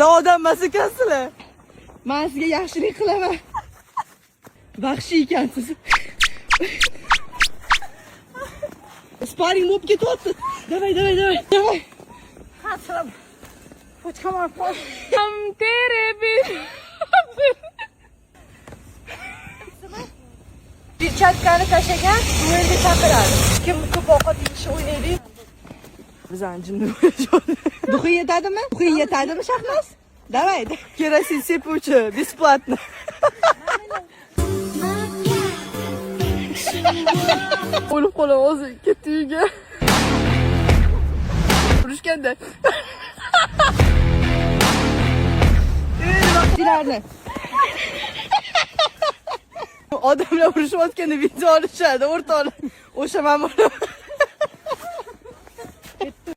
Sizlar odam emas ekansizlar. Men sizga yaxshilik qilaman. Vahshiy ekansiz. Sparing bo'lib ketyapti. Davay, davay, davay. Davay. हम तेरे बिन Perchatkani tashlagan duelga chaqiradi. Kim ko'p ovqat yeyishi o'ynaydi. Bizani jinni bo'lishadi. Duxing yetadimi? Duxing yetadimi, Shahnoz? Давай. Kerosin sepuvchi, бесплатно. O'lib qolaman hozir, ketdi uyga. Urushganda. Dilarni. Odamlar urushayotganda video olishadi, o'rtoqlar. O'sha men bo'laman.